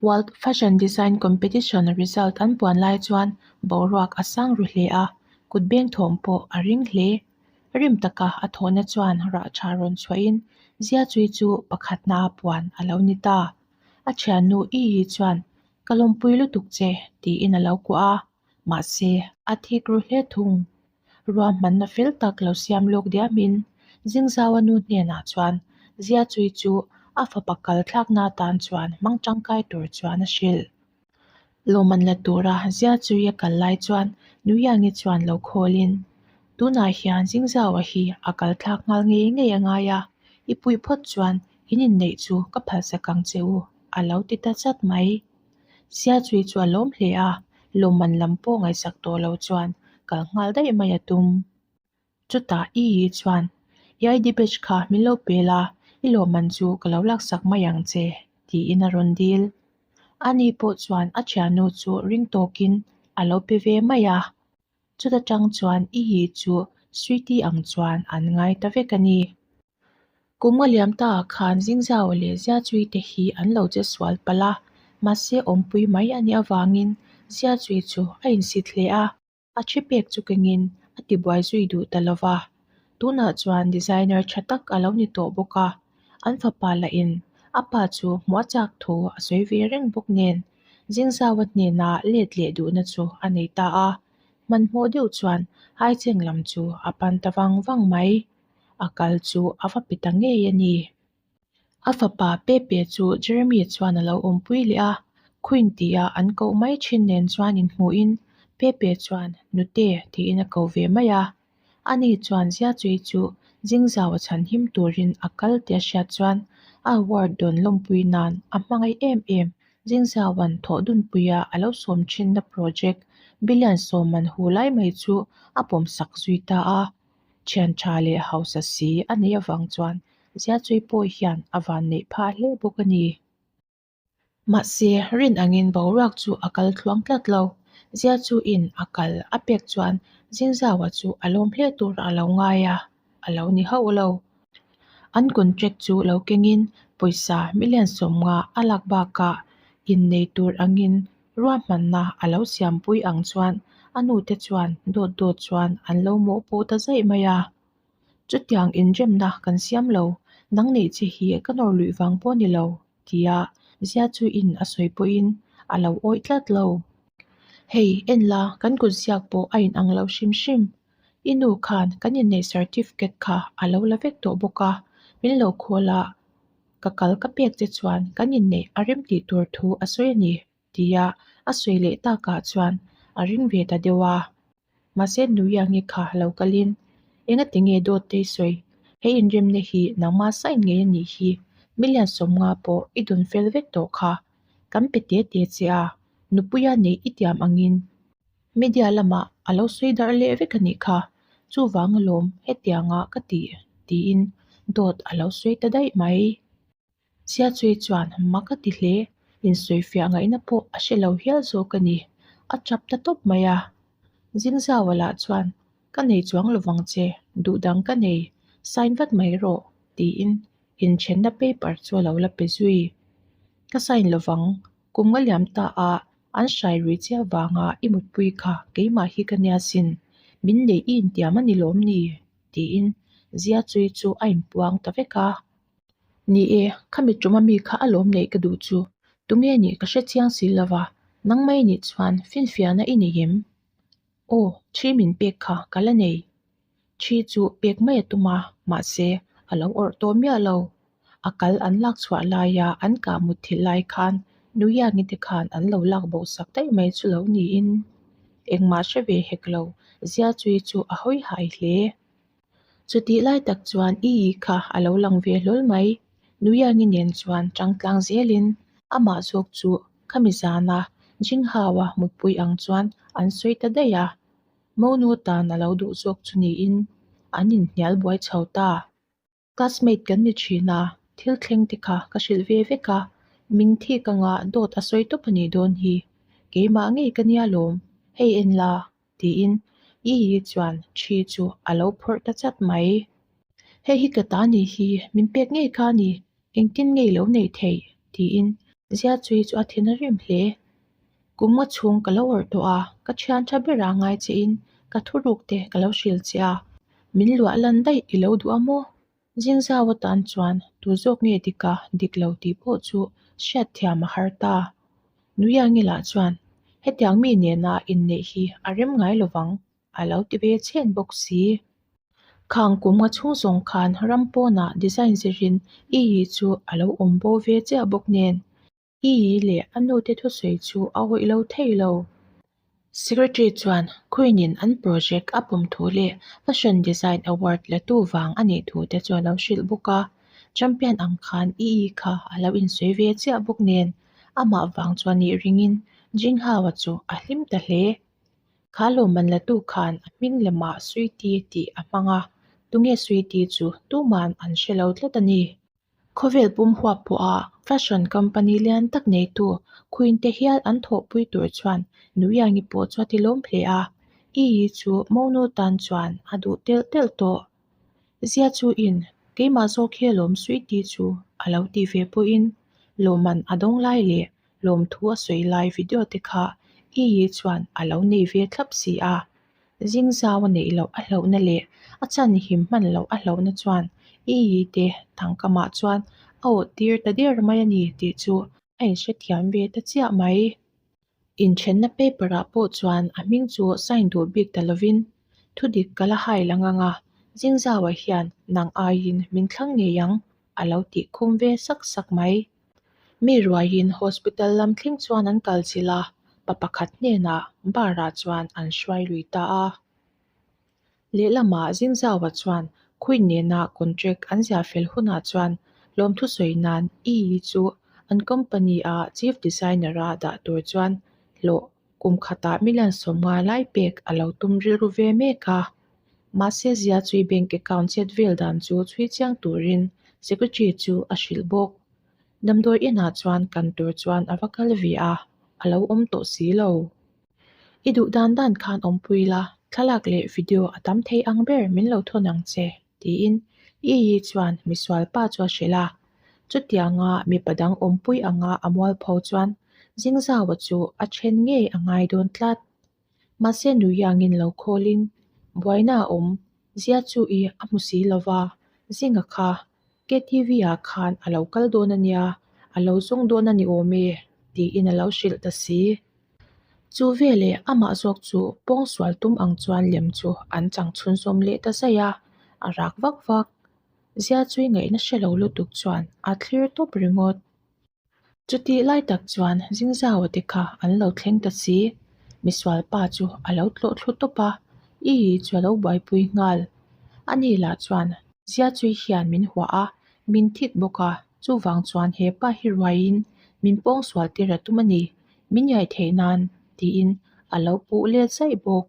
World Fashion Design Competition result an puan lai chuan boruak a sang ru hle a, kut beng thawm pawh a ring hle. Rim taka a thawhna chuan rah tha rawn chhuahin Ziachui chu pakhatna a puan a lo ni ta. A thiannu Iyi chuan, Ka lawmpui lutuk che, tiin a lo kuah a, mahse a thik ru hle thung. Ruahmanna fel tak lo siam lawk diamin Zingzaua nu hnenah chuan Ziachui chu a fapa kal thlakna atan chuan hmang tangkai tur chuan a hrilh. Lawmman la tura Ziachui a kal lai chuan Nuiangi chuan lo khawlin, Tunah hian Zingzaua hi a kal thlak nghal ngei ngei a ngai a, i puih phawt chuan in inneih chu ka phalsak ang che u, a lo ti ta chat mai. Siachui chu a lawm hle a, lawmman lam pawh ngaihsak tawh lo chuan kal nghal daih mai a tum. Chutah i i chuan, I ID badge kha min lo pe la, i lawmman chu ka lo laksak mai ang che, tiin a rawn dil. Ani pawh chuan a thiannu chu ring tawkin a lo pe ve mai a. Chuta tang chuan i i chu Sweety ang chuan an ngai ta vek a ni. Kum a liam ta ah khan Zingzau leh Ziachui te hi an lo che sual palh a, mahse awmpui mai a nih avangin Ziachui chu a insit hle a, a thi pek chu kengin a tibuai zui duh ta lo va. Tunah chuan designer tha tak a lo ni tawh bawk a, an fapa lahin a pa chu hmuh a chak thu a sawi ve reng bawk nen Zingzaua hnenah let leh duhna chu a nei ta a, hmanhmawh deuh chuan Haicheng lam chu a pan ta vang vang mai. A kal chu a va pe ta ngei a ni. A fapa Pepe chu Jeremy chuan a lo awmpui leh a, Queen tia an koh mai thin nen chuan inhmuhin Pepe chuan Nute tiin a ko ve mai a. Ani chuan Ziachui chu Zingzau a chhan him turin a kal tih a hriat chuan a award dawn lawmpui nan a hmangaih em em Zingzauan thawh dunpuia a lo sawm thinna project billion sawman hu lai mai chu a pawmsak zui ta a. Thian tha leh hausa si a neih avang chuan Ziachui pawh hian a van neih phah hle bawk a ni. Mahse, rin angin boruak chu a kal thluang tlat lo. Ziachuin a kal a pek chuan Zingzaua chu a lawm hle tur a lo ngai a, a lo ni hauh lo. An contract chu lo kengin pawisa million 50 a lak bakah innei tur angin Ruahmanna a lo siampui ang chuan a nute chuan dawt dawt chuan an lo mawhpuh ta zaih mai a. Chutiang inremna kan siam lo, nang neih che hi ka nawr luih vang pawh ni lo, tia Ziachuin a sawi pawhin a lo awih tlat lo. Hei, en la, kan kut ziak pawh a inang lo hrim hrim. I nu khan kan inneih certificate kha a lo la vek tawh bawk a, min lo khawl a. Ka kal ka pek che chuan kan inneih a rem tih tur thu a sawi a ni, tia a sawi leh takah chuan a ring ve ta deuh a. Mahse Nuiangi kha lo kalin, Engati nge dawt te i sawi? He inremna hi nangma sign ngei a nih hi, million 50 pawh i dun fel vek tawh kha. Kan pe te te che a, nupuia neih i tiam angin media lamah a lo sawi darh leh vek a nih kha, chuvang alawm hetianga ka tih tiin dawt a lo sawi ta daih mai. Siachui chuan mak a ti hle, insawifiah ngaihna pawh a hre lo hial zawk a ni, a tap ta tawp mai a. Zingzaua lah chuan Ka nei chuang lovang che, duh dang ka nei, sign vat mai rawh tiin inthenna paper chu a lo la pe zui. Ka sign lovang, kum nga liam ta a, an hrai rui chiah vanga i mutpui kha keimah hi ka nia sin, min neih i intiam a ni lawm ni? tiin Ziachui chu a inpuang ta vek a. Ni e, khami tum ami kha a lawm neih ka duh chu, tunge nih ka hre chiang si lova, nangmai nih chuan finfiahna i nei em? Aw, thi min pek kha ka la nei. Thi chu pek mai a tum a, mahse a lo awrh tawh miah lo. A kal an lak chhuah laia an kah mut thilh lai khan Nuiangi te khan an lo lak bo sak daih mai chu lo niin. Engmah hre ve hek lo, Ziachui chu a hawi hai hle. Chutih lai tak chuan i kha a lo lang ve hlawl mai. Nuiangi nen chuan tangtlang zelin amah zawk chu khami zana Jinghaua mutpui ang chuan an sawi ta daih a. Monu tan a lo duh zawk chu niin an inhnial buai chho ta. Classmate kan ni thin a, thil thleng te kha ka hrilh ve vek a, min thik anga dawt a sawi tawp a nih dawn hi. Keimah ngei ka nia lawm, hei en la, tiin Yi Yi chuan thi chu a lo phawrh ta chat mai. Hei hi ka ta nih hi, min pek ngei kha a ni, engtin ngei lo neih theih? tiin Ziachui chu a thin a rim hle. Kum nga chhung ka lo awrh tawh a, ka thian tha berah ngai che in ka thuruk te ka lo hrilh che a, min luah lan daih i lo duh a maw? Zingzau atan chuan tu zawk nge dik a dik lo tih pawh chu hriat thiam a har ta. Nuiangi lah chuan hetiang mi nena inneih hi a rem ngai lovang a lo ti ve chhen bawk si. Khang kum nga chhung zawng khan ram pawnah design zirin i yi chu a lo awm bo ve chiah bawk nen i yi leh a nute thusawi chu a awih lo thei lo. Secretary chuan Queen-in an project a pawm thu leh Fashion Design Award la tu vang a nih thu te chu a lo hrilh bawk a. Champion ang khan i yi kha a lo insawi ve chiah bawk nen amah vang chuan nih ringin Jinghao-a chu a hlim ta hle. Kha lawmman la tu khan a hming lamah Sweety tih a hmang a, tunge Sweety chu tuman an hre lo tlat a ni. Khawvel pum huap pawha fashion company lian tak neitu Queen te hial an thawhpui tur chuan Nuiangi pawh chu a ti lawm hle a, I yi chu Monu tan chuan a duh telh telh tawh. Zia chu in, keimah zawk hi alawm Sweety chu a lo ti ve pawhin lawmman a dawng lai leh lawmthu a sawi lai video te kha I Yi chuan a lo nei ve thlap si a. Zing zau a neih loh a hlauhna leh a chan him hman loh a hlauhna chuan I Yi te thangkamah chuan a awh tir ta der mai a ni tih chu a inhrethiam ve ta chiah mai. Inthenna paper ah pawh chuan a hming chu sign duh bik ta lovin thudik ka la hai lang ang a, zing zauah hian nang aiin min thlang ngei ang a lo tih khum ve sak sak mai. Mi ruaiin hospital lam thleng chuan an kal chilh a, pa pakhat hnenah bar ah chuan an hruai lui ta a. Lehlamah Zingzaua chuan Queen nena contract an ziah fel hunah chuan lawmthu sawi nan E chu an company a chief designer a dah tur chuan hlawh kum khatah million 50 lai pek a lo tum rilru ve mek a. Mahse zia chui bank account chet vel dan chu chhui chiang turin secretary chu a hrilh bawk. Damdawi inah chuan kan tur chuan a va kal ve a, a lo awm tawh si lo. I duh dan dan khan awmpui la, thlalak leh video a tam thei ang ber min lo thawn ang che, tiin I Yi chuan misual pa chu a hrilh a. Chutianga mipa dang awmpui anga a mualpho chuan Zingzaua chu a then ngei a ngai dawn tlat. Mahse Nuyangin lo khawlin buaina a awm zia chu i a hmu si lo va, Zinga kha KTV ah khan a lo kal dawn a nia, a lo zawng dawn a ni awm e, tiin a lo hrilh ta si. Chu veleh amah zawk chu pawngsual tum ang chuan lem chu an chang chhunzawm leh ta zaih a, a rak vak vak. Zia chui ngaihna hre lo lutuk chuan a thlir tawp ringawt. Chutih lai tak chuan Zingzaua te kha an lo thleng ta si. Misual pa chu a lo tlawh thlu tawp a, I chu a lo buaipui nghal. Ani lah chuan Ziachui hian min huah a, min thik bawk a, chuvang chuan he pa hi ruaiin min pawngsual tir a tum a ni, min iai theih nan tiin a lo puh let zaih bawk.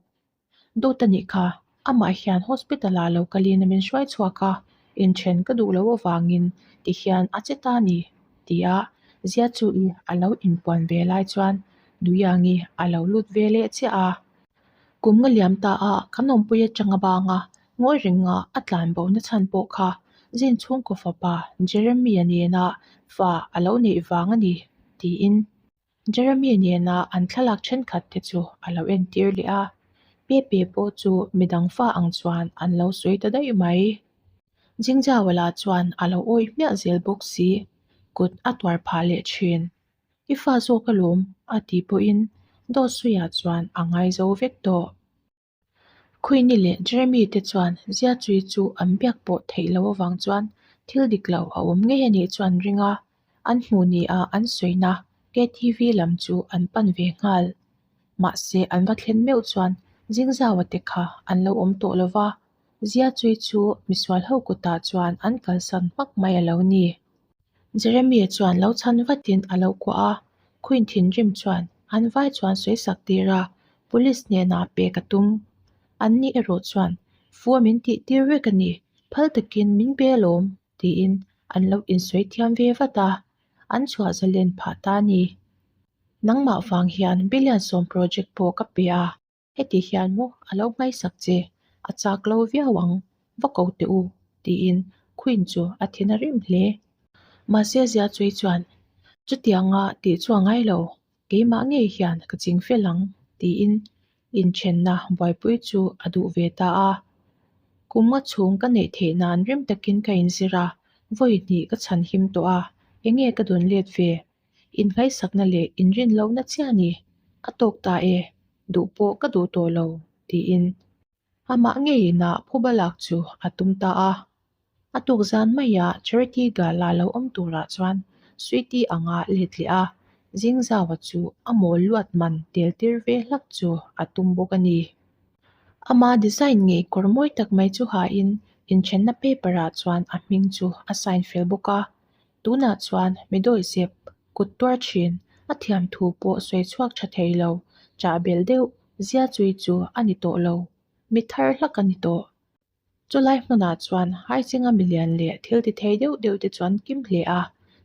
Dawt a nih kha, amah hian hospital ah lo kalin a min hruai chhuak a, inthen ka duh loh avangin ti hian a che ta a ni, tia Ziachu'i a lo inpuan ve lai chuan Nuiangi a lo lut ve leh chiah a. Kum nga liam ta a kan awmpui atanga banga ngawi renga a tlan bo na chhan pawh kha zin chhungkaw fapa Jeremy-a nena fa a lo neih vang a ni, tiin Jeremy nena an thlalak thenkhat te chu a lo entir leh a, Pepe pawh chu midang fa ang chuan an lo sawi ta daih mai. Jingzauala chuan a lo awih hmiah zel bawk si, kut a tuar phah leh thin. I fa zawk alawm a tih pawhin dawt suiah chuan a ngai zo vek tawh. Queenie leh Jeremy te chuan Ziachui chu an biak pawh theih loh avang chuan thil dik lo a awm ngei a nih chuan ring a, an hmuh ni a an sawina KTV lam chu an pan ve nghal. Mahse an va thlen meuh chuan Zingzaua te kha an lo awm tawh lo va, Ziachui chu misual ho kutah chuan an kalsan hmak mai a lo ni. Jeremy chuan lo chhan vatin a lo kuah a, Queen thinrim chuan an vai chuan sawi sak tir a, police hnenah pek a tum. An ni erawh chuan, Fua min tih tir vek a ni, phal takin min pe alawm, tiin an lo insawi thiam ve vat a, an chhuah zalen phah ta a ni. Nangmah vang hian billion 10 project pawh ka pe a. Heti hian maw a lo hmaisak che, a chak lo viau ang, va ko teh u, tiin Queen chu a thin a rim hle. Mahse Ziachui chuan. Chutianga tih chu a ngai lo, keimah ngei hian ka ching fel ang, tiin inthenna buaipui chu a duh ve ta a. Kum nga chhung ka neih theih nan rim takin ka inzir a, vawi hnih ka chhan him tawh a, enge ka dawn let ve? Innghaisakna leh inrinlohna chiah a ni, a tawk ta e, duh pawh ka duh tawh lo, tiin Amah ngeiin a phuba lak chu a tum ta a. A tuk zan maia Charity Gala lo awm turah chuan Sweety anga let leh a, Zingzaua chu a mawl luat man tel tir ve hlak chu a tum bawk a ni. Ama design ngei kawr mawi tak mai chu hain inthenna paper-ah chuan a hming chu a sign fel bawk a. Tunah chuan mi dawihzep kut tuar thin, a thiam thu pawh sawi chhuak tha thei lo, chah belh deuh Zia chui chu a ni tawh lo, mi thar hlak a ni tawh. Chulai hmunah chuan Haichinga milian leh thil ti thei deuh deuh te chuan kim hle a,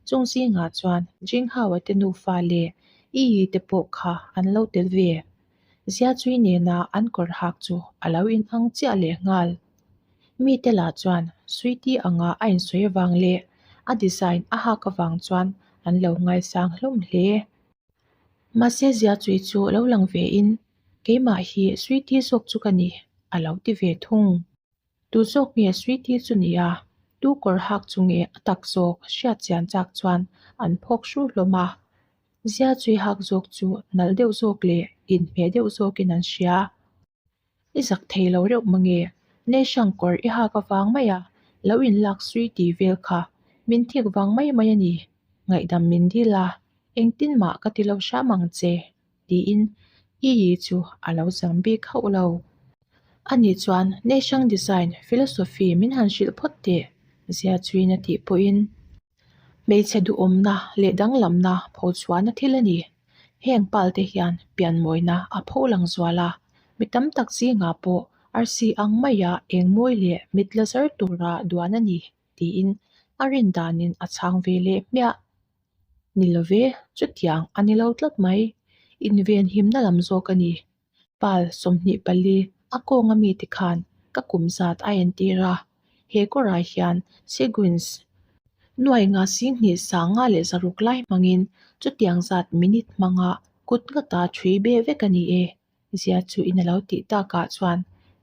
chung zingah chuan Jinghaua te nufa leh Iyi te pawh kha an lo tel ve. Zia chui nena an kawr hak chu a lo inang chiah leh nghal. Mite lah chuan Sweety anga a insawi avang leh a design a hak avang chuan an lo ngaisang hlawm hle. Mahse zia chui chu lo lang ve in, keimah hi Sweety zawk chu ka ni, a lo ti ve thung. Tu zawk nge Sweety chu ni a, tu kawr hak chu nge a tak zawk hriat chian chak chuan an phawk hru hlawm a. Zia chui hak zawk chu nalh deuh zawk leh inhmeh deuh zawkin an hria. I zak thei lo reuh mange, Neshang kawr i hak avang mai a, lo inlak sui tih vel kha min thik vang mai mai a ni, ngaihdam min dil a, engtin mah ka ti lo hram ang che, tiin Iyi chu a lo zam bik hauh lo. Ani chuan Neshang design philosophy min han hrilh phawt teh, zia chuin a tih pawhin. Hmeichhe duhawmna leh danglamna phochhuahna thil a ni. Heng palte hian pianmawina a pho lang zual a, mi tam tak zingah pawh arsi ang maia eng mawi leh mit la zar tura duan a ni, tiin a rin danin a chhang ve leh hmiah. Ni love, chutiang a ni lo tlat mai. Inven himna lam zawk a ni. Pal 24 a kawnga mite khan ka kum zat a entir a, he kawrah hian sequins nuai nga 20 506 lai hmangin chutiang zat minute hmanga kut ngata thui be vek a ni e, zia chu in a lo tih takah chuan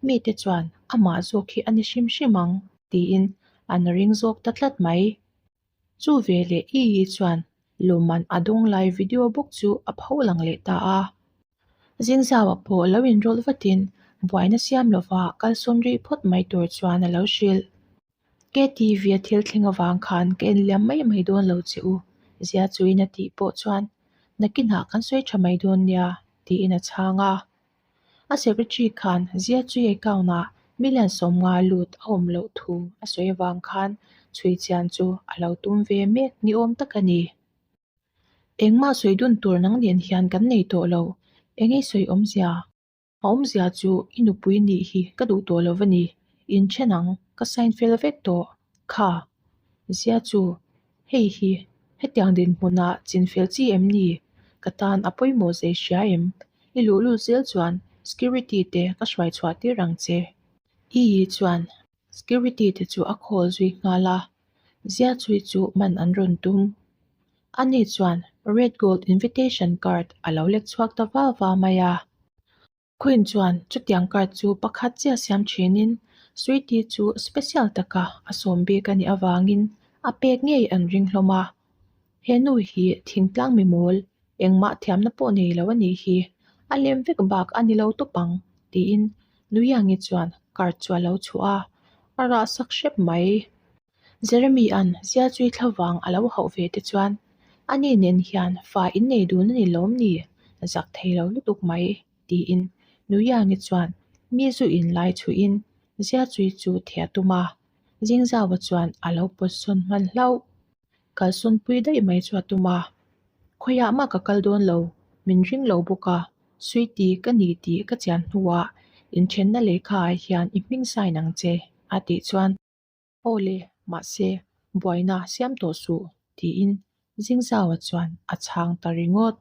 mite chuan amah zawk hi a ni hrim hrim ang tiin an ring zawk ta tlat mai. Chu veleh Iyi chuan lawmman a dawng lai video bawk chu a pho lang leh ta a. Zingzaua pawh lo inrawlh vatin buaina siam lova kalsawn rih phawt mai tur chuan a lo hrilh. KTV a thil thleng avang khan ka enliam mai mai dawn lo che u, zia chuin a tih pawh chuan nakinah kan sawi tha mai dawn nia tiin a chhang a. A secretary khan Zia Chui account-ah million 50 lut a awm loh thu a sawi avang khan chhui chian chu a lo tum ve mek ni awm tak a ni. Engmah sawi dun tur nang nen hian kan nei tawh lo, eng ei sawi awmzia? A awmzia chu i nupui nih hi ka duh tawh lo va ni, inthen ang, ka sign fel vek tawh. Kha, Zia chu hei hi hetiang dinhmunah chinfel chi em ni? Ka tan a pawimawh zei hria em? I luhlul zel chuan security te ka hruai chhuah tir ang che. Iyi chuan security te chu a call zui nghal a, Zia chui chu man an rawn tum. Ani chuan red gold invitation card a lo lek chhuak ta va va mai a. Queen chuan chutiang card chu pakhat chiah siam thinin Sweety chu special taka a sawm bik a nih avangin a pek ngei an ring hlawm a. He nu hi thingtlang mi mawl, engmah thiamna pawh nei lo a nih hi, a lem vek bak a ni lo tawp ang, tiin Nuiangi chuan card chu a lo chhuah a, a rah sak hrep mai. Jeremy-a'n Zialchui thlavang a lo hauh ve te chuan ani nen hian fa in nei dun a ni lawm ni? Zak thei lo lutuk mai, tiin Nuiangi chuan mi zu in lai chhuihin Zialchui chu theh a tum a, Zingzaua chuan a lo pawt sawn hman hlauh. Kalsawnpui daih mai chu a tum a, khawiah mah ka kal dawn lo, min ring lo bawk a, Sweety ka ni tih ka chian hnuah inthenna lehkhaah hian i hming sign ang che, a tih chuan. Aw le, mahse, buaina siam tawh suh, tiin Zingzaua chuan a chhang ta ringawt.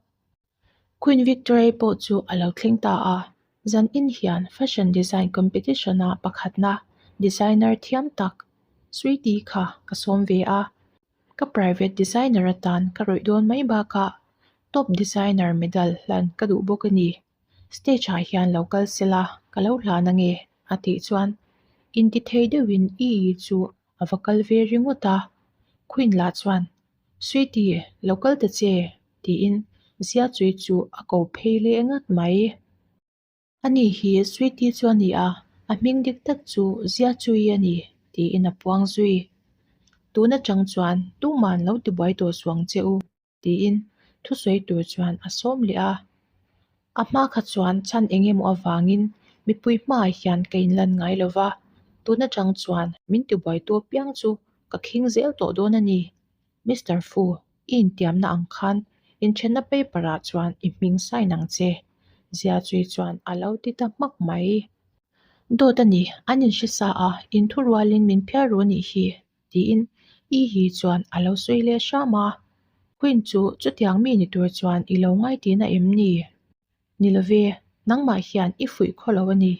Queen Victoria pawh chu a lo thleng ta a, zan in hian fashion design competition-a pakhatna designer thiam tak Sweety kha ka sawm ve a. Ka private designer atan ka rawih dawn mai bakah top designer medal hlan ka duh bawk a ni. Stage ah hian lo kal sela ka lo hlan ange a tih chuan intithei deuhin i i chu a va kal ve ringawt a. Queen lah chuan Sweetie lo kal ta che tiin Zia Chui chu a ko phei leh ngat mai. Ani hi Sweetie chu a ni a, a hming dik tak chu Zia Chui a ni tiin a puang zui. Tun atang chuan tuman lo tibuai tawh suang che u. tiin thusawi tur chuan a sawm leh a. A hma kha chuan chhan eng emaw avangin mipui hmaah hian ka inlan ngai lo va, tun atang chuan min tibuaitu apiang chu ka khing zel tawh dawn a ni. Mister Fu, i intiamna ang khan inthenna paper ah chuan i hming sign ang che, Zia Chui chuan a lo ti ta hmak mai. Dawt a ni, an inhre sa a, inthurualin min phiar ru a nih hi. tiin I hi chuan a lo sawi leh hram a. Queen chu chutiang mi ni tur chuan i lo ngai tihna em ni? Ni love, nangmah hian i fuih khaw lo a ni.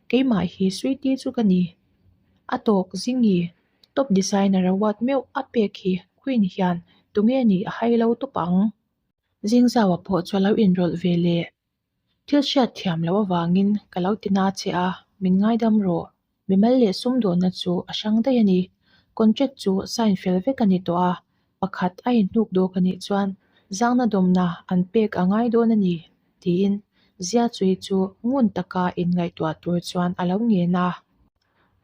Keimah hi Sweety chu ka ni. A tawk Zingi, top designer award meuh a pek hi Queen hian tunge nih a hai lo tawp ang. Zingzaua pawh chu a lo inrawlh ve leh. Thil hriat thiam loh avangin ka lo ti na che a, min ngaidam rawh. Mimal leh sumdawnna chu a hrang daih a ni. Contract chu sign fel vek a ni tawh a, pakhat a inhnuk dawk a nih chuan zangna dawmna an pek a ngai dawn a ni, tiin Zia Chui chu ngun taka inngaihtuah tur chuan a lo ngen a.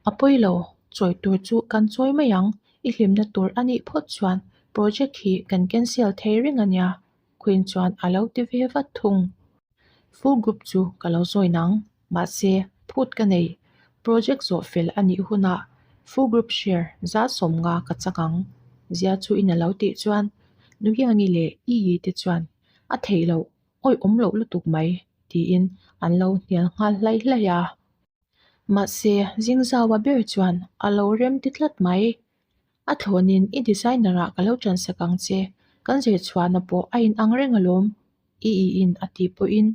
A pawi lo, chawi tur chu kan chawi mai ang, i hlimna tur a nih phawt chuan project hi kan cancel thei reng a nia, Queen chuan a lo ti ve vat thung. Full group chu ka lo join ang, mahse phut ka nei. Project zawh fel a nih hunah full group share za 50 ka chak ang. Zia chu in a lo tih chuan Nuiangi leh Iyi te chuan a theih loh, awih awm loh lutuk mai tiin an lo hnial nghal hlai hlai a. Mahse Zingzaua ber chuan a lo rem ti tlat mai. A thlawnin i designer ah ka lo ṭansak ang che, kan zir chhuahna pawh a in ang reng alawm, i i in a tih pawhin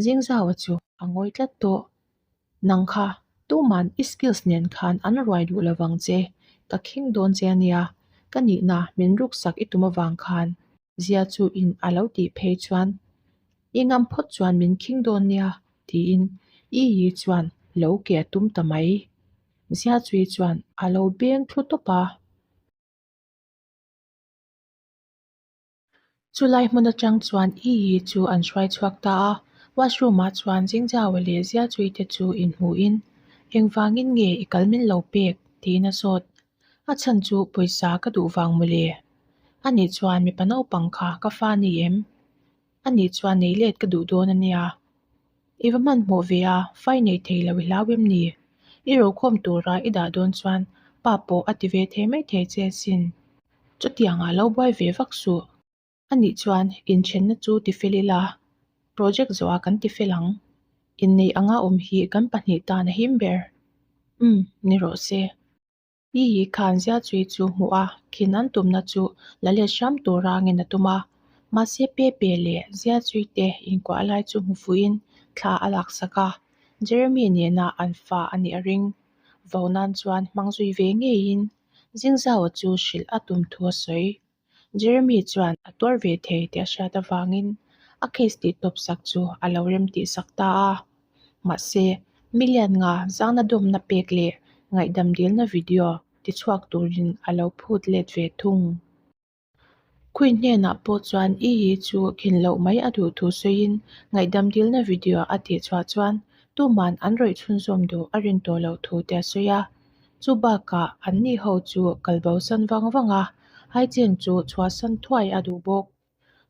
Zingzaua chu a ngawi tlat tawh. Nang kha, tuman i skills nen khan an ruai duh lo vang che, ka khing dawn che ania, ka nihna min ruksak i tum avang khan Zia chu in a lo tih phei chuan i ngam phawt chuan min khing dawn nia tiin i i chuan lo ke a tum ta mai. Zia chui chuan a lo beng thlu tawp a. Chulai hmun atang chuan i i chu an hruai chhuak ta a, washroom ah chuan Jingjiaua leh Zia chui te chu inhmuhin engvangin nge i kal min lo pek tiin a zawt. A chhan chu pawisa ka duh vang mawle. Ani chuan mipa naupang kha ka fa ni em? Ani chuan nei let ka duh dawn a nia. I va hmanhmawh ve a, fai nei thei lo i hlau em ni? I rokhawm tura i dah dawn chuan pa pawh a ti ve thei mai thei che asin. Chutiangah lo buai ve vak suh. Anih chuan inthenna chu ti fel ila, project zawhah kan ti fel ang. Inneih anga awm hi kan pahnih tan a him ber. Umm, ni rawh se. I hi khan zia chui chu hmuh a, khin an tumna chu la let hram tura ngen a tum a. Mahse Pepe leh zia chui te inkuah lai chu hmu fuhin thla a laksak a, Jeremy nena an fa a nih a ring. Vo nan chuan hmang zui ve ngeiin Zingzaua chu hrilh a tum thu a sawi. Jeremy chuan a tuar ve thei tih a hriat avangin a case tih tawp sak chu a lo rem tih sak ta a. Mahse, million nga zangna dawmna pek leh ngaihdam dilna video ti chhuak turin a lo phut let ve thung. Queen hnenah pawh chuan i hi chu khin loh mai a duh thu sawiin ngaihdam dilna video a tih chhuah chuan tuman an rawih chhunzawm duh a rin tawh loh thu te a sawi a. Chu bakah an ni ho chu kal bo san vang vang a, Haicheng chu chhuahsan thuai a duh bawk.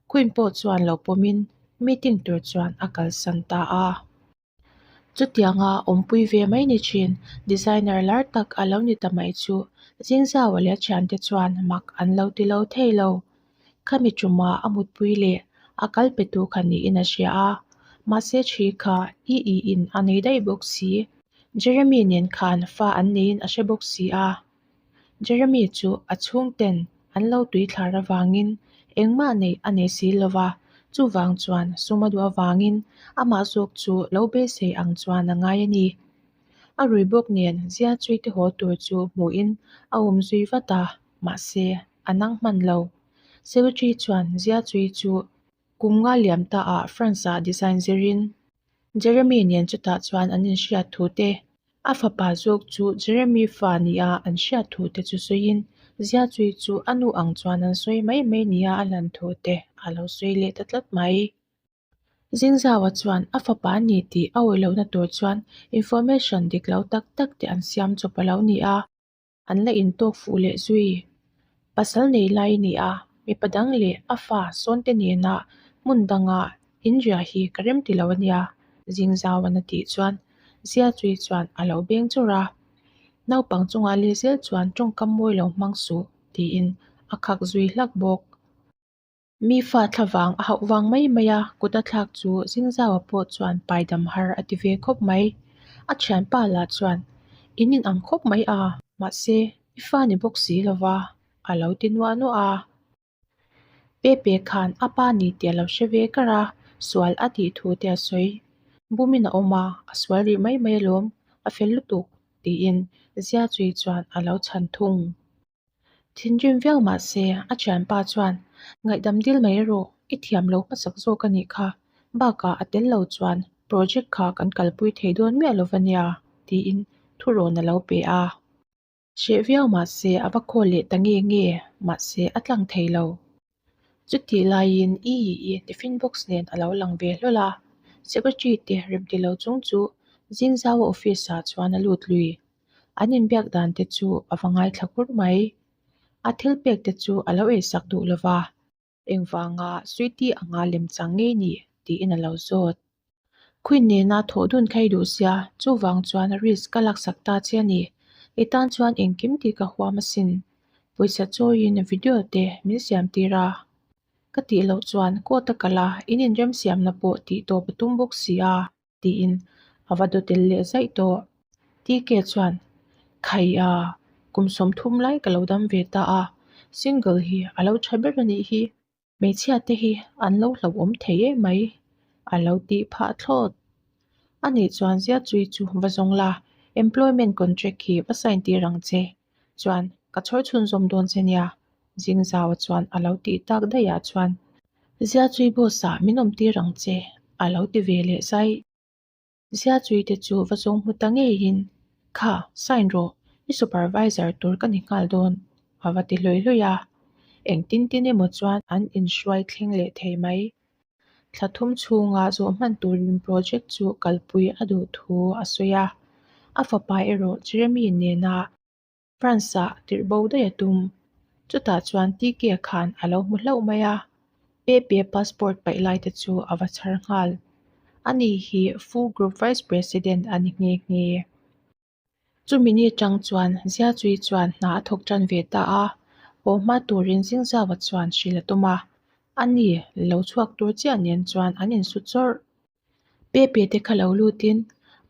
Queen pawh chuan lo pawmin meeting tur chuan a kalsan ta a. Chutianga awmpui ve mai ni thin, designer lar tak a lo ni ta mai chu Zingzaua leh a thiante chuan mak an lo ti lo thei lo. Khami ṭuma a mutpui leh a kal petu kha niin a hria a, mahse ṭhi kha i i in a nei daih bawk si. Jeremy nen khan fa an neiin a hre bawk si a. Jeremy chu a chhungten an lo tui thlar avangin engmah neih a nei si lo va, chuvang chuan sum a duh avangin amah zawk chu lo beisei ang chuan a ngai a ni. A rui bawk nen zia chui te haw tur chu hmuhin a awm zui vat a, mahse. a nang hman lo. Secretary chuan Ziachui chu kum nga liam ta ah France ah design zirin Jeremy nen chutah chuan an inhriat thu te, a fapa zawk chu Jeremy fa nia an hriat thu te chu sawiin Ziachui chu a nu ang chuan an sawi mai mai nia a lan thu te a lo sawi leh ta tlat mai. Zingzaua chuan a fapa a ni tih a awih lohna tur chuan information dik lo tak tak te an siam chawp a lo ni a, an la intawk fuh leh zui. Pasal nei lai a ni a, mipa dang leh a fa sawnte nena hmun danga inriah hi ka rem ti lo a nia, Zingzaua'n a tih chuan Ziachui chuan a lo beng chawrh a. Naupang chungah lehzel chuan tawngkam mawi lo hmang suh tiin a khak zui hlak bawk. Mi fa thlavang a hauh vang mai mai a, kut a thlak chu Zingzaua pawh chuan paidam har a ti ve khawp mai. A thianpa lah chuan, In in ang khawp mai a, mahse i fa ni bawk si lo va, a lo ti nuah nuah a. Pepe khan a pa ni tih a lo hre ve kar a, sual a tih thu te a sawi. Bumin a awm a, a sual rih mai mai alawm, a fel lutuk, tiin Ziachui chuan a lo chhan thung. Thinrim viau mah se, a thianpa chuan, Ngaihdam dil mai rawh, i thiam lo hmasak zawk a nih kha. Bakah a tel lo chuan project kha kan kalpui thei dawn miah lo va nia, tiin thurawn a lo pe a. Hreh viau mah se a va khawl leh ta nge nge, mahse a tlang thei lo. Chutih laiin i i tiffin box nen a lo lang ve hlawl a, secretary te remti lo chung chu Zingzaua office ah chuan a lut lui. An inbiak dan te chu a va ngaithla kur mai. A thil pek te chu a lo eisak duh lo va, engvanga Sweety anga lemchang ngei ni tiin a lo zawt. Queen nena thawh dun kha i duh sia, chuvang chuan risk ka laksak ta che a ni. I tan chuan engkim tih ka huam asin. Pawisa chawiin video te min siam tir a. Ka tih loh chuan court a kal a, in inremsiamna pawh tih tawp a tum bawk si a, tiin a va dawtel leh zaih tawh. TK chuan, Khai a, kum 30 lai ka lo dam ve ta a, single hi a lo tha ber a nih hi. Hmeichhia te hi an lo hlauhawm thei em mai, a lo tih phah thlawt. A nih chuan Ziachui chu va zawng la, employment contract hi va sign tir ang che. Chuan ka chhawr chhunzawm dawn che nia, Zingzaua chuan a lo tih tak daih ah chuan Ziachui boss ah min awm tir ang che, a lo ti ve leh zai. Ziachui te chu va zawng hmu ta ngeiin, Kha, sign rawh, i supervisor tur ka ni nghal dawn, a va ti hlui hlui a. Engtin tin emaw chuan an inhruai thleng leh thei mai. Thla thum chhunga zawh hman turin project chu kalpui a duh thu a sawi a. A fapa erawh Jeremy nena France-ah tirh bo daih a tum. Chutah chuan TK khan a lo hmu hlauh mai a, Pepe passport paih lai te chu a va chhar nghal. Ani hi Fu Group Vice President a ni nghe nghe. Chumi ni atang chuan Ziachui chuan hna a thawk tan ve ta a, haw hma turin Zingzaua chuan hrilh a tum a. Ani lo chhuak tur chiah nen chuan an insu chawrh. Pepe te kha lo lutin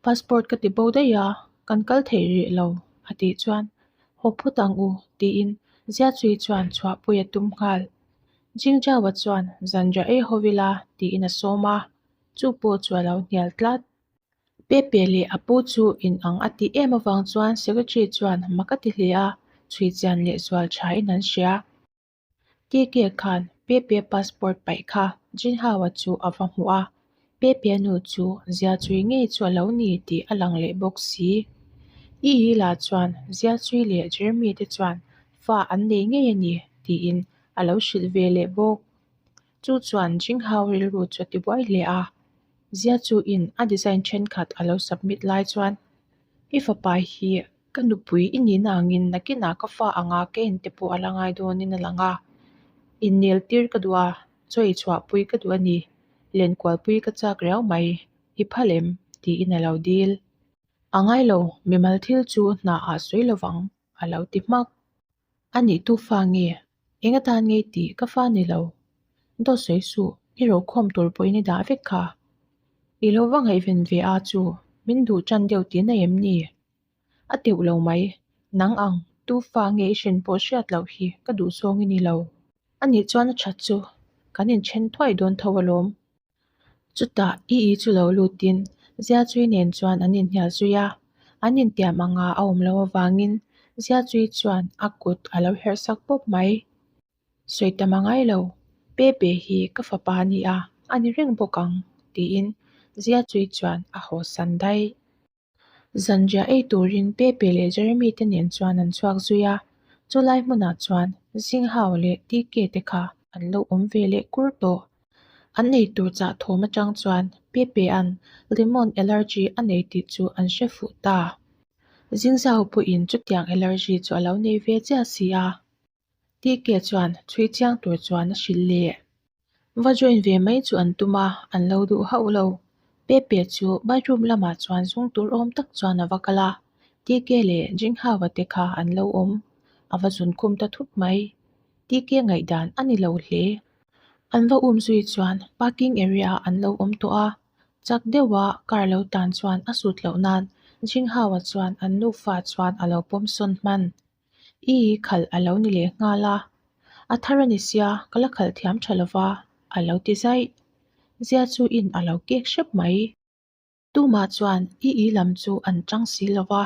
passport ka ti bo daih a, kan kal thei rih lo a tih chuan haw phut ang u tiin Ziachui chuan chhuahpui a tum nghal. Jingjaua chuan zanriah ei ho ila tiin a sawm a, chu pawh chu a lo hnial tlat. Pepe leh a pu chu inang a tih em avang chuan secretary chuan mak a ti hle a, chhui chian leh zual thain an hria. TK khan Pepe passport paih kha Jinhao-a chu a va hmu a, Pepe nu chu Ziachui ngei chu a lo ni tih a lang leh bawk si. Ii lah chuan Ziachui leh Jeremy te chuan fa an nei ngei a ni tiin a lo hrilh ve leh bawk. Chu chuan Jinghao rilru chu a ti buai hle a, Ziachuin a design thenkhat a lo submit lai chuan I fapa hi Ka nupui i nihna angin nakinah ka fa anga ka en te pawh a la ngai dawnin a lang a. Innel tir ka duh a, chaw i chhuahpui ka duh a ni. Lenkualpui ka chak riau mai, i phal em? tiin a lo dil. A ngai lo, mimal thil chu hna ah sawi lovang, a lo ti hmak. A nih tu fa nge? Eng atan ngei tih ka fa ni lo. Dawt sawi suh, i rokhawm tur pawhin i dah vek kha. I lo va ngaihven ve a chu, min duh tan deuh tihna em ni? A teuh lo mai. Nang ang, tu fa nge i hren pawh hriat loh hi ka duh zawng i ni lo. A nih chuan a that chu kan inthen thuai dawn tho alawm. Chutah i i chu lo lutin Ziachui nen chuan an inhnial zui a, an intiam anga a awm loh avangin Ziachui chuan a kut a lo herh sak pawp mai. Sawi tam a ngai lo, Pepe hi ka fapa a ni a, a ni reng bawk ang, tiin Zia Chui chuan a hawsan daih. Zanriah ei turin Pepe leh Jeremy te nen chuan an chhuak zui a, chulai hmunah chuan Zinghau leh TK te kha an lo awm ve leh kur tawh. An ei tur chah thawm atang chuan Pepe-a'n lemon allergy a nei tih chu an hre fuh ta. Zingzau pawhin chutiang allergy chu a lo nei ve chiah si a. TK chuan chhui chiang tur chuan a hrilh leh. Va join ve mai chu an tum a, an lo duh hauh lo. Pepe chu bathroom lamah chuan zung tur awm tak chuan a va kal a, TK leh Jinghaua te kha an lo awm. A va zun khum ta thut mai. TK ngaihdan a ni lo hle. An va um zui chuan parking area ah an lo awm tawh a, chak deuha car lo tan chuan a sut loh nan Jinghaua chuan an nufa chuan a lo pawm sawn hman. I khalh a lo ni leh nghal a, a thar a ni sia ka la khalh thiam tha lova a lo ti zaih. Zia chu in a lo kek hrep mai. Tumah chuan i i lam chu an chang si lo va,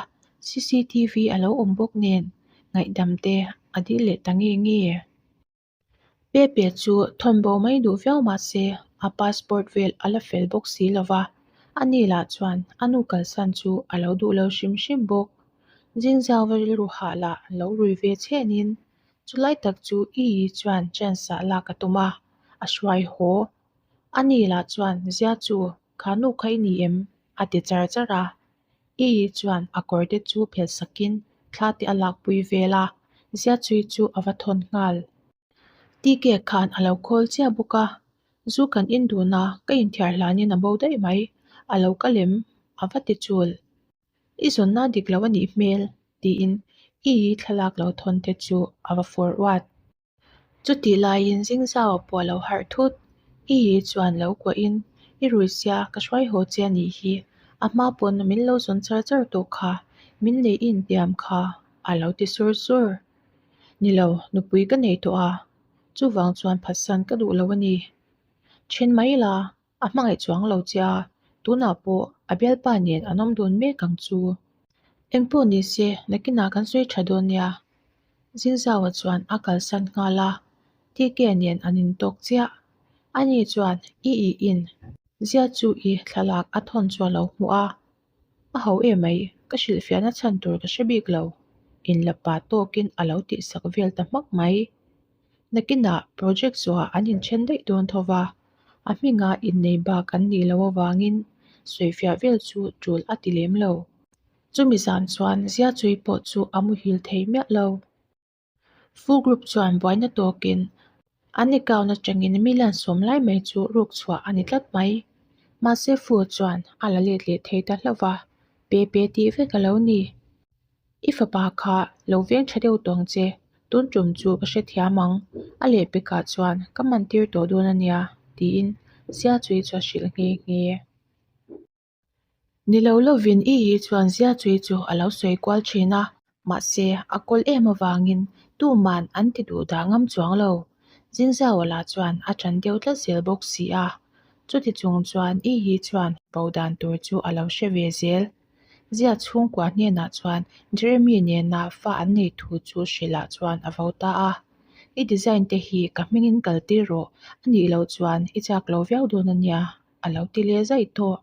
cctv a lo awm bawk nen ngaihdam te a dil leh ta nge nge. Pepe chu thawn bo mai duh viau mah se a passport vel a la fel bawk si lo va, ani lah chuan a nu kalsan chu a lo duh lo hrim hrim bawk. Zingzauva rilru hah lah lo rui ve chhenin chulai tak chu Iyi chuan chance ah lak a tum a, a hruai haw. Ani lah chuan Zia chu kha nu kha i ni em? a ti char char a. Iyi chuan a kawr te chu phelh sakin thla te a lakpui vel a, Ziachui chu a va thawn nghal. TK khan a lo khawl chiah bawk a, zu kan in dun a, ka inthiar hlanin a bo daih mai, a lo kal em? a va ti chul. I zawnna dik lo a nih hmel, tiin Iyi thlalak lo thawn te chu a va fawr uat. Chutih laiin Zingzau pawh a lo harh thut. I hi chuan lo kuahin, I rui sia, ka hruai haw che a nih hi. A hma pawn min lo zawn char char tawh kha, min nei i intiam kha, a lo ti sur sur. Ni lo, nupui ka nei tawh a, chuvang chuan phatsan ka duh lo a ni. Then mai la, a hmangaih chuang lo che a, tunah pawh a bialpa nen an awm dun mek ang chu. Engpawh ni se, nakinah kan sawi tha dawn nia. Zinzaua chuan a kalsan nghal a, TK nen an intawk chiah. Ani chuan i i in zia chu i thlalak a thawn chu a lo hmu a, a ho em mai, ka hrilhfiahna chhan tur ka hre bik lo, inla pa tawkin a lo tihsak vel ta hmak mai. Nakinah project zawhah an inthen daih dawn tho va, a hminga innei bak an nih loh avangin sawifiah vel chu tul a ti lem lo. Chumi zan chuan Ziachui pawh chu a muhil thei miah lo. Fu Group chuan buaina tawkin an account atangin million sawm lai mai chu ruk chhuah a ni tlat mai. Mahse Fu chuan a la let leh thei ta hlauh va, pe pe tih vek a lo ni. I fapa kha lo veng tha deuh tawng che, tun tum chu ka hrethiam ang, a lehpekah chuan ka man tir tawh dawn a nia, tiin Ziachui chu a hrilh nghe nghe. Ni lo lovin i hi chuan Ziachui chu a lo sawi kual thin a, mahse a kawl em avangin tuman an ti duh dah ngam chuang lo. Zingzauah lah chuan a ṭan deuh tlat zel bawk si a, chuti chung chuan i hi chuan bo dan tur chu a lo hre ve zel. Zia chhungkua hnenah chuan Jeremy nena fa an nei thu chu hrilhah chuan a vo ta a, I design te hi ka hmingin kal tir rawh, a nih loh chuan i chak lo viau dawn a nia, a lo ti leh zaih tawh.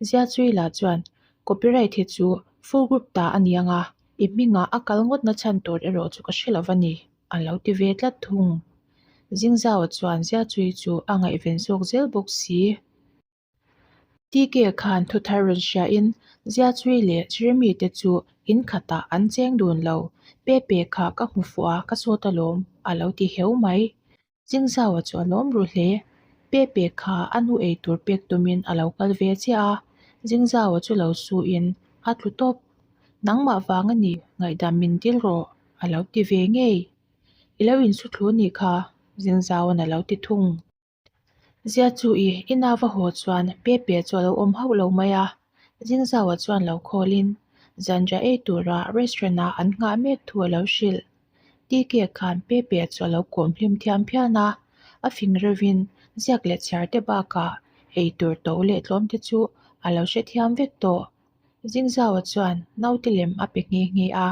Zia Chuila chuan copyright hi chu full group ta a ni ang a, i hmingah a kal ngawtna chhan tur erawh chu ka hre lo va ni, a lo ti ve tlat thung. Zingzaua chuan Zia Chui chu a ngaihven zawk zel bawk si. TK khan thuthar rawn hriain Ziachui leh Jeremy te chu in khatah an cheng dun lo. Pepe kha ka hmu fuh a, ka sawt alawm, a lo ti heu mai. Chingzaua chu a lawm ru hle. Pepe kha a nu ei tur pek tumin a lo kal ve chiah a, Zingzaua chu lo suin a tlu tawp. Nangmah vang a ni, ngaihdam min dil rawh, a lo ti ve ngei. I lo insu thlu nih kha, Zingzaua'n a lo ti thung. Zia chu i ina va haw chuan Pepe chu a lo awm hauh lo mai a, Zingzaua chuan lo khawlin zanriah ei tura restaurant ah an nghah mek thu a lo hrilh. TK khan Pepe chu a lo kawm hlim thiam phian a, a fing reuhin ziak leh chhiar te bakah ei tur to leh tlawm te chu a lo hrethiam vek tawh. Zingzaua chuan naute lem a pe nghe nghe a,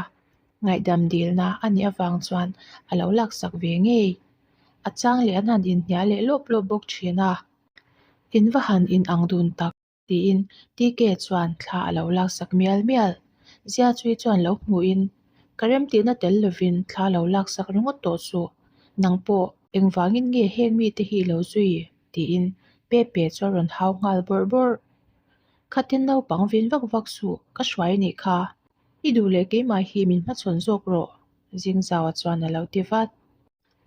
ngaihdam dilna a nih avang chuan a lo laksak ve ngei. A chang leh an han inhnial leh lawp lawp bawk thin a. In va han in ang dun tak tiin TK chuan thla a lo laksak mial mial. Zia chui chuan lo hmuhin, Ka remtihna tel lovin thla lo laksak ringawt tawh suh. Nang pawh engvangin nge heng mite hi i lo zui? tiin Pepe chu a rawn hau nghal bawrh bawrh. Khatin naupang vin vak vak suh, ka hruai a nih kha. I duh leh keimah hi min hmachhawn zawk rawh, Zingzaua chuan a lo ti vat.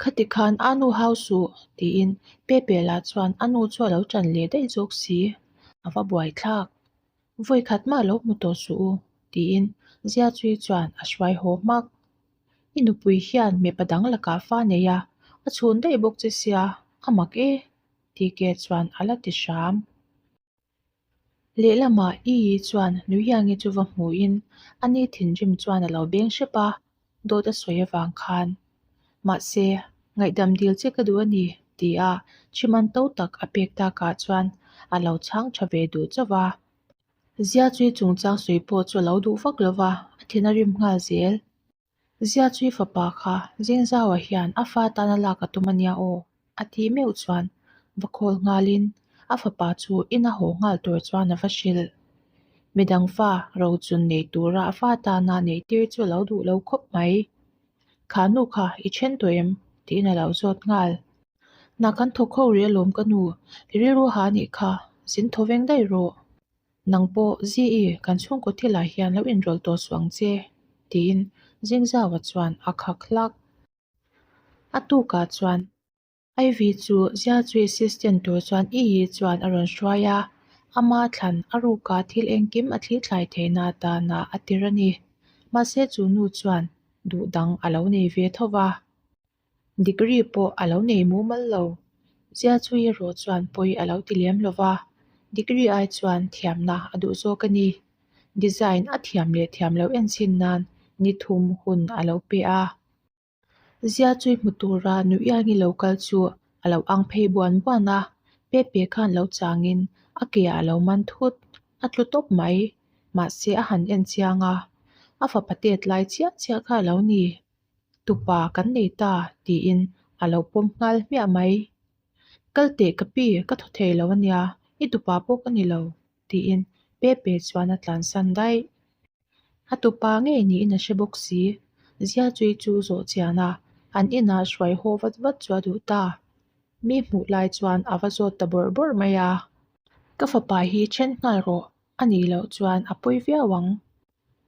Khati khan a nu hau suh, tiin Pepe lah chuan a nu chu a lo ṭan leh daih zawk si. A va buai thlak. Vawi khat mah lo hmu tawh suh u, tiin Ziachui chuan a hruai haw hmak. I nupui hian mipa dang lakah fa nei a, a chhun daih bawk che sia, a mak e, TK chuan a la ti hram. Lehlamah Iyi chuan Nuiangi chu va hmuhin a ni thinrim chuan a lo beng hrep a, dawt a sawi avang khan. Mahse, ngaihdam dil che ka duh a ni, ti a chhiman to tak a pek takah chuan a lo chhang tha ve duh chauh a. Ziachui chungchang sawi pawh chu a lo duh vak lo va, a thin a rim nghal zel. Ziachui fapa kha Zingzaua hian a fa tana lak a tum a nia aw, a tih meuh chuan va khawl nghalin a fapa chu ina haw nghal tur chuan a va hrilh. Midang fa rochun nei tura a fa tana neih tir chu a lo duh lo khawp mai. Kha nu kha i then tawh em? tiin a lo zawt nghal. Hna kan thawk ho rih alawm ka nu, i rilru ha anih kha, zin thaw veng daih rawh. Nang pawh Zi-i kan chhungkaw thilah hian lo inrawlh tawh suh ang che, tiin Zingzaua chuan a khak hlak. A tukah chuan Ivy chu Ziachui assistant tur chuan Iyi chuan a rawn hruai a, ama thlan a ruka thil engkim a thli thlai theihna atana a tir a ni. Mahse chu nu chuan duh dang a lo nei ve tho va. Degree pawh a lo nei mumal lo. Ziachui erawh chuan pawi a lo ti lem lo va, degree ai chuan thiamna a duh zawk a ni. Design a thiam leh thiam lo enchhin nan ni thum hun a lo pe a. Ziachui hmu tura Nuiangi lo kal chu a lo ang phei buan buan a, Pepe khan lo changin a ke ah a lo man thut, a tlu tawp mai. Mahse a han en chiang a, a fapa tet lai chiah chiah kha a lo ni. Tupa kan nei ta tiin a lo pawm nghal hmiah mai. Kal teh ka pi, ka thaw thei lo ania, i tupa pawh ka ni lo tiin Pepe chuan a tlansan daih. A tupa ngei niin a hre bawk si. Ziachui chu zawh chian a, an inah hruai haw vat vat chu a duh ta. Mi hmuh lai chuan a va zawt ta bawrh bawrh mai a. Ka fapa hi then nghal rawh, a nih loh chuan a pawi viau ang.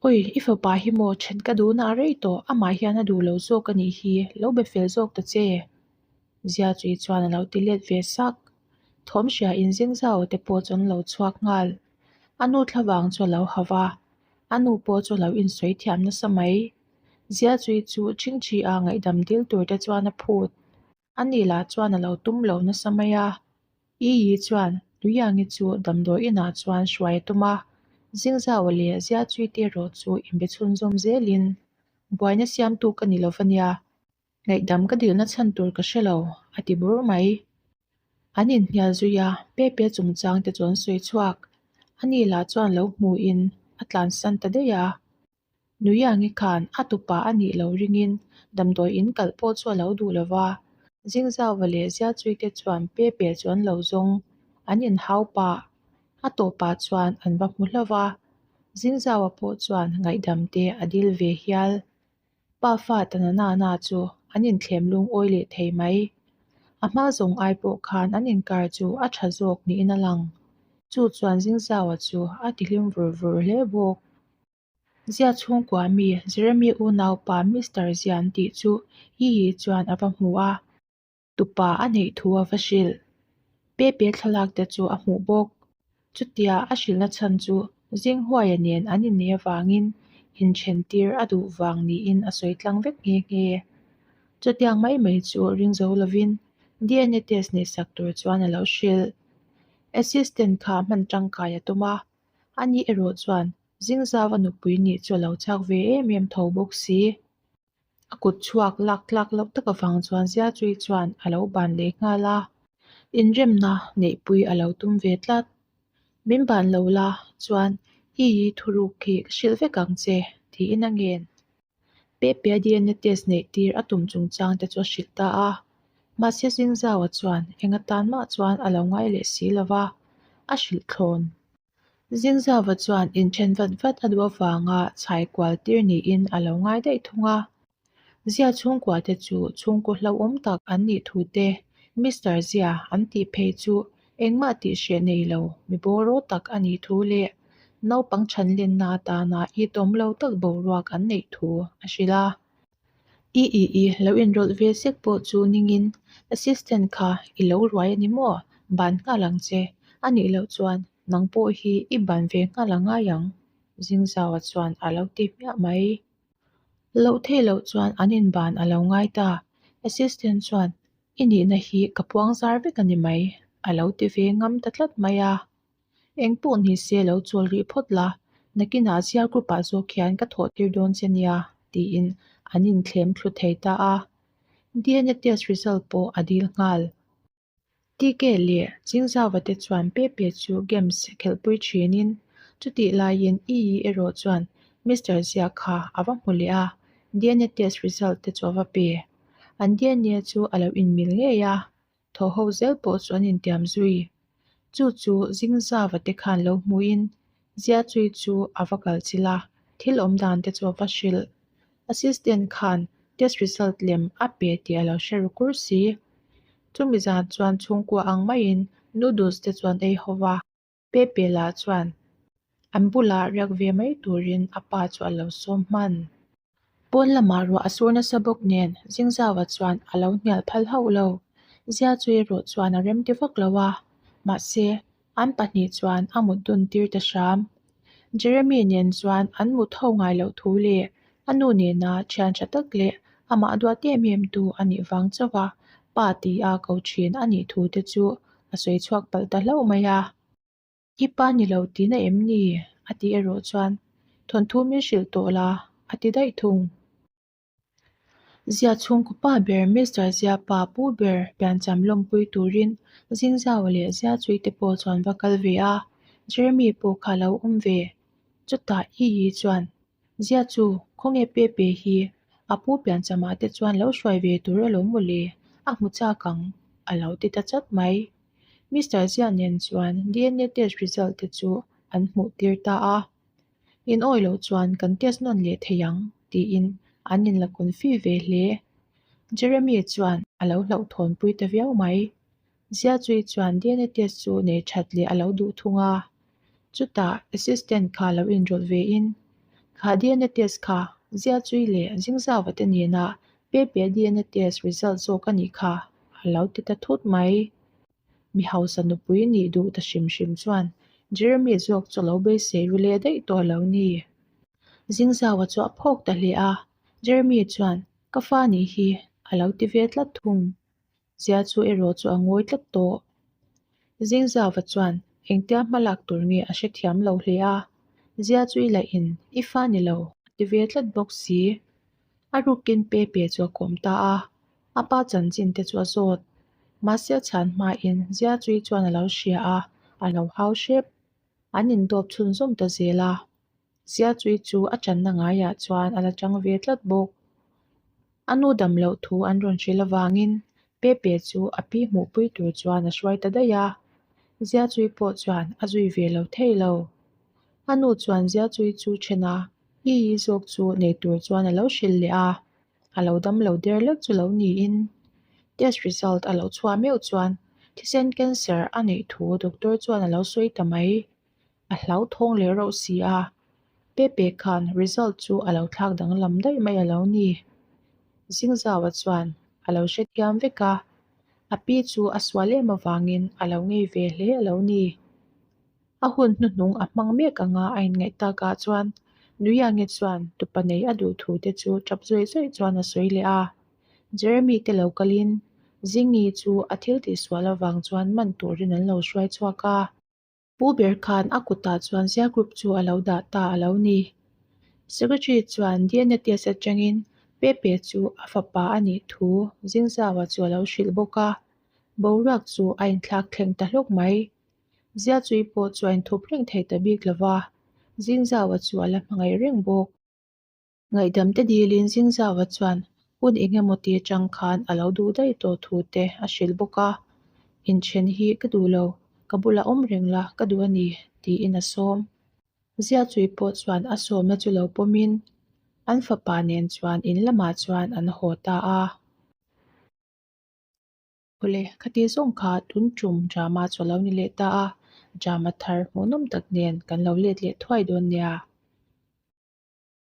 Oi, i fapa hi maw then ka duhna a rei tawh, amah hian a duh lo zawk a nih hi, lo be fel zawk ta che. Ziachui chuan a lo ti let ve sak. Thawm hria in zing zau te pawh chu an lo chhuak nghal. A nu thlavang chu a lo hau va, a nu pawh chu a lo insawi thiam nasa mai. Ziachui chu chingchi a ngaihdam dil tur te chuan a phut. Ani lah chuan a lo tum lo nasa mai a. Iyi chuan Tuiangi chu damdawi inah chuan hruai a tum a, Zingzaua leh Ziachui te erawh chu inbe chhunzawm zelin, Buaina siamtu ka ni lo va nia, ngaihdam ka dilna chhan tur ka hre lo, a ti bur mai. An inhnial zui a, Pepe chungchang te chu an sawi chhuak. Ani lah chuan lo hmuin a tlansan ta daih a. Nuiangi khan a tupa a nih lo ringin damdawi in kalh pawh chu a lo duh lo va, Zingzauva leh Ziachuite chuan Pepe chu an lo zawng, an inhau pah. A tawpah chuan an va hmu hlauh va, Zingzaua pawh chuan ngaihdam te a dil ve hial. Pa fa Tananana chu an inthlem lungawi leh thei mai. A hma zawng ai pawh khan an inkar chu a tha zawk niin a lang. Chu chuan Zingzaua chu a tihlim vur vur hle bawk. Zia chhungkua mi Jeremy unaupa Mister Zian tih chu Yiyi chuan a va hmu a, tupa a neih thu a va hrilh. Pepe thlalak te chu a hmuh bawk. Chutia a hrilhna chhan chu Zinghuaia nen an inneih avangin inthen tir a duh vang niin a sawi tlang vek nghe nghe. Chutiang mai mai chu ring zo lovin DNA test neihsak tur chuan a lo hrilh. Assistant kha hman tangkai a tum a, Ani erawh chuan Zingzava nupui nih chu a lo chak ve em em tho bawk si. A kut chhuak lak tlak loh tak avang chuan Ziachui chuan a lo ban leh nghal a, inremna neihpui a lo tum ve tlat. Min ban lo la chuan i i thuruk khi ka hrilh vek ang che tiin a ngen. Pepe-a DNA test neih tir a tum chungchang te chu a hrilh ta a. Mahse Zingzaua chuan eng atan mah chuan a lo ngai leh si lo va, a hrilh thlawn. Zingzaua chuan inthen vat vat a duh avanga chhai kual tir niin a lo ngai daih thung a. Zia chhungkua te chu chhungkaw hlauhawm tak an nih thu te, Mister Zia an tih phei chu engmah tih hreh nei lo mi bawraw tak a nih thu leh naupang chhanlenna atana itawm lo tak boruak an neih thu a hrilh a. I i i lo inrawlh ve sek pawh chu ningin assistant kha i lo ruai a ni maw? Ban nghal ang che. A nih loh chuan nang pawh hi i ban ve nghal a ngai ang, Zingzaua chuan a lo ti hmiah mai. Loh theih loh chuan an inban a lo ngai ta. Assistant chuan i nihna hi ka puang zar vek a ni mai, a lo ti ve ngam ta tlat mai a. Eng pawh ni se lo chawl rih phawt la, nakinah ziar group ah zawk hian ka thawh tir dawn che nia, tiin an inthlem thlu thei ta a. DNA test result pawh a dil nghal. TK leh Chingzauva te chuan Pepe chu games khelhpui thinin, chutih laiin Iyi erawh chuan Mister Zia kha a va hmu leh a, DNA test result te chu a va pe. An DNA chu a lo inmil ngei a, thaw ho zel pawh chu an intiam zui. Chu chu Zingzava te khan lo hmuin Zia chui chu a va kal chilh a, thil awm dan te chu a va hrilh. Assistant khan test result lem a pe tih a lo hre ru kur si. Chumi zan chuan chhungkua ang maiin noodles te chuan ei ho va, Pepe lah chuan an bulah riak ve mai turin a pa chu a lo sawm hman. Pawn lamah ruah a sur nasa bawk nen Zingzaua chuan a lo hnial phal hauh lo. Zia chu erawh chuan a remti vak lo a, mahse an pahnih chuan a mut dun tir ta hram. Jeremy nen chuan an mut ho ngai loh thu leh a nu nena thian tha tak leh amah duat em em tu a nih vang chauh a pa ti a ko thin a nih thu te chu a sawi chhuak palh ta hlauh mai a. I pa ni lo tihna em ni? a tih erawh chuan thawnthu min hrilh tawh la a ti daih thung. Zia chhungkaw pa ber Mister Zia pa pu ber piancham lawmpui turin Zingzau leh Zia Chui te pawh chuan va kal ve a, Jeremy pawh kha lo awm ve. Chutah I Yi chuan Zia chu khawnge Pepe hi a pu pianchamah te chuan lo hruai ve tur alawm mawle, a hmu chak ang a lo ti ta chat mai. Mister Zia nen chuan DNA test result te chu an hmuh tir ta a. In awi loh chuan kan test nawn leh thei ang tiin an inla confi ve hle. Jeremy chuan a lo hlauhthawnpui ta viau mai. Zia chui chuan DNA test chu nei that leh a lo duh thung a. Chutah assistant kha lo inrawlh ve in, Kha DNA test kha Zia chui leh Zingzauva te nena Pepe DNA test result zawk a nih kha a lo ti ta thut mai. Mi hausa nupui nih duh ta hrim hrim chuan Jeremy zawk chu a lo beisei ru leh daih tawh lo ni. Zingzaua chu a phawk ta hle a, Jeremy chuan ka fa nih hi a lo ti ve tlat thung. Zia chu erawh chu a ngawi tlat tawh. Zingzauva chuan engtia hma lak tur nge a hrethiam lo hle a, Zia chu i lahin i fa ni lo a ti ve tlat bawk si. A rukin Pepe chu a kawm ta a, A pa chanchin te chu a zawt. Mahse a chhan hmain Zia Chui chuan a lo hria a, a lo hau hrep. An indawp chhunzawm ta zel a. Zia Chui chu a channa ngaiah chuan a la chang ve tlat bawk. A nu dam loh thu an rawn hrilh avangin Pepe chu a pi hmuhpui tur chuan a hruai ta daih a. Zia Chui pawh chuan a zui ve lo thei lo. A nu chuan Zia Chui chu then a, I I zawk chu nei tur chuan a lo hrilh leh a. A lo dam lo der lek chu lo niin test result a lo chhuah meuh chuan thisen cancer a neih thu doctor chuan a lo sawi ta mai. A hlauthawng leh rauh si a, Pepe khan result chu a lo thlak danglam daih mai a lo ni. Zingzaua chuan a lo hrethiam vek a, a pi chu a sual em avangin a lo ngei ve hle a lo ni. A hun hnuhnung a hmang mek anga a inngaih takah chuan Nuiangi chuan tupa nei a duh thu te chu tap zawih zawih chuan a sawi leh a. Jeremy te lo kalin Zingi chu a thil tihsual avang chuan man turin an lo hruai chhuak a. Pu ber khan a kutah chuan zia group chu a lo dah ta a lo ni. Secretary chuan DNA test atangin Pepe chu a fapa a nih thu Zingzaua chu a lo hrilh bawk a. Boruak chu a inthlak thleng ta hlawk mai. Zia chui pawh chu a inthup reng thei ta bik lo va, Zingzaua chu a la hmangaih reng bawk. Ngaihdam te dilin Zingzaua chuan Hun eng emaw ti atang khan a lo duh daih tawh thu te a hrilh bawk a. Inthen hi ka duh lo, ka bulah awm reng la ka duh a ni, tiin a sawm. Ziachui pawh chuan a sawmna chu lo pawmin an fapa nen chuan in lamah chuan an haw ta a. Awle, khati zawng kha tun tum drama chu a lo ni leh ta a, drama thar hmuhnawm tak nen kan lo let leh thuai dawn nia.